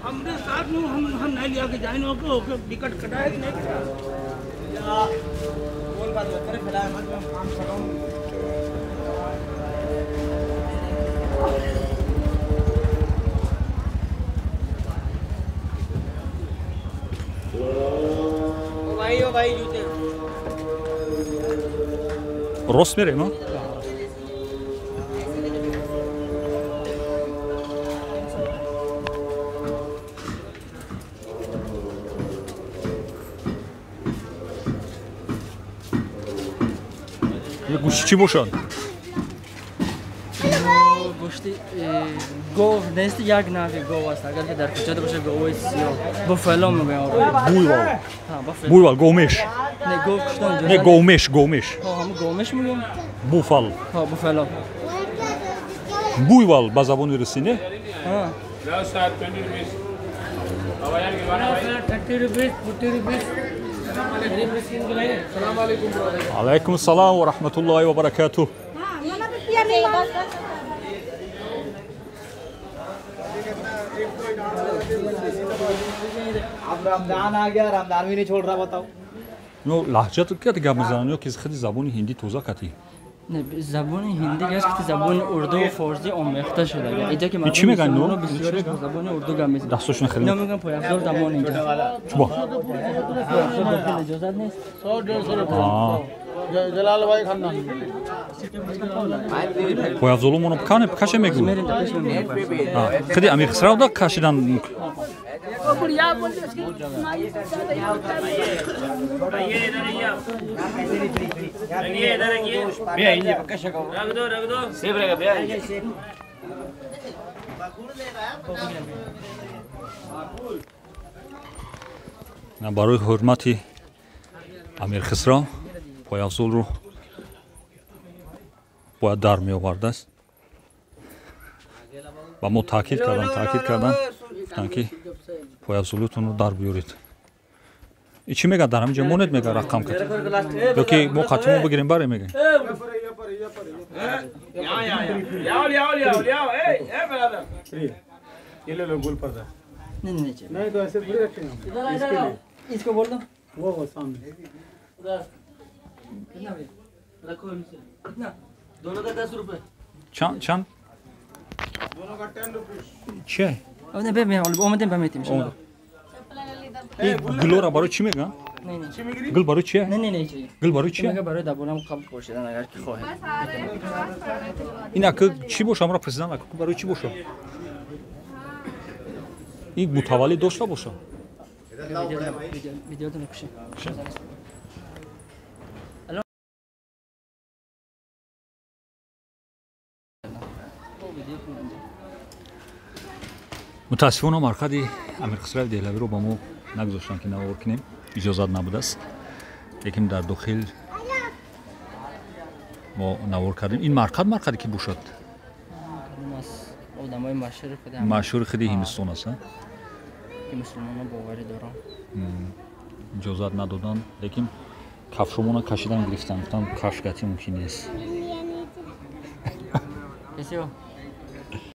हमने साथ में हम नहीं लिया कि जाइन होके होके टिकट कटाए कि नहीं कटा। बोल बात मत करे फैलाए मत, मैं काम कर रहा हूं। ओ भाई जूते рост мерем, а? Гӯшти чӣ бошад? Гӯшти гов нест, як нави гов аст. Агар ки дар кӯча бошад, говои сиёҳ. Буфало мегӯям. Буйвол. Буйвол, говмеш. Не, гов куштан иҷозат. Не, говмеш, говмеш. Ҳа, ҳамун говмеш мегӯям. Буфал. Ҳа, буфало. Буйвол ба забони русӣ, не? Ҳа. 30 rupees, 40 rupees. Алайкум салом ва раҳматуллоҳи ва баракатуҳ. अब रमजान आ गया, रमजान भी नहीं छोड़ रहा, बताओ। Ну, лаҳҷа ту кати гап мезананд ё ки худи забони ҳиндӣ тоза кати? Не, забони ҳиндӣ гаст ки забони урду ва форсӣ омехта шуда. Иҷа ки чӣ мегӯянд? Ну, бисёриш бо забони урду гап мезананд. Дастошона хеле. Ино мегӯянд пойафзор дамон инҷа. Чӯбо? Пойафзор дохил иҷозат нест. 100-150 рупия. Jalal भाई खानदान। Пойафзолумоно кане каше мегӯ? Худи Амир Хисрав да кашидан. Барои ҳурмати Амир Хисрав пойафзолро бояд дар меовардааст. Ба мо таъкид карданд, гуфтанд ки пойафзолутонро дар биёред. И чӣ мегӯяд? Дар ҳаминҷо монед мегӯяд рақам кат ё ки мо қатимо бигирем барем мегӯем? इसको बोल दो। वो सामने। कितना भैया? रखो इनसे। कितना? दोनों का 10 रुपए। चंद चंद? दोनों का 10 रुपीस। чӣ? Не, бе, омадем ба метим. Гулора барои чӣ мегӯянд? Гул барои чие? Не, не, не, чӣ. Гул барои чие? Мега барои дабонам қабл пошидан агар ки хоҳед. Ин ака чӣ боша? Амра президент ака барои чӣ боша? Ин мутаваллид дошта боша? Видеото накуши. Мутаассифона марқади Амирхисрави Деҳлавиро ба мо нагузоштанд ки навор кунем, иҷозат набудааст, лекин дар дохил мо навор кардем. Ин марқад марқаде ки бошад? Одамои машҳури худи Ҳиндустон аст, ки мусулмонон боварӣ доранд. Иҷозат надоданд, лекин кафшомона кашидан гирифтанд, гуфтанд кафш гатӣ мумкин нест.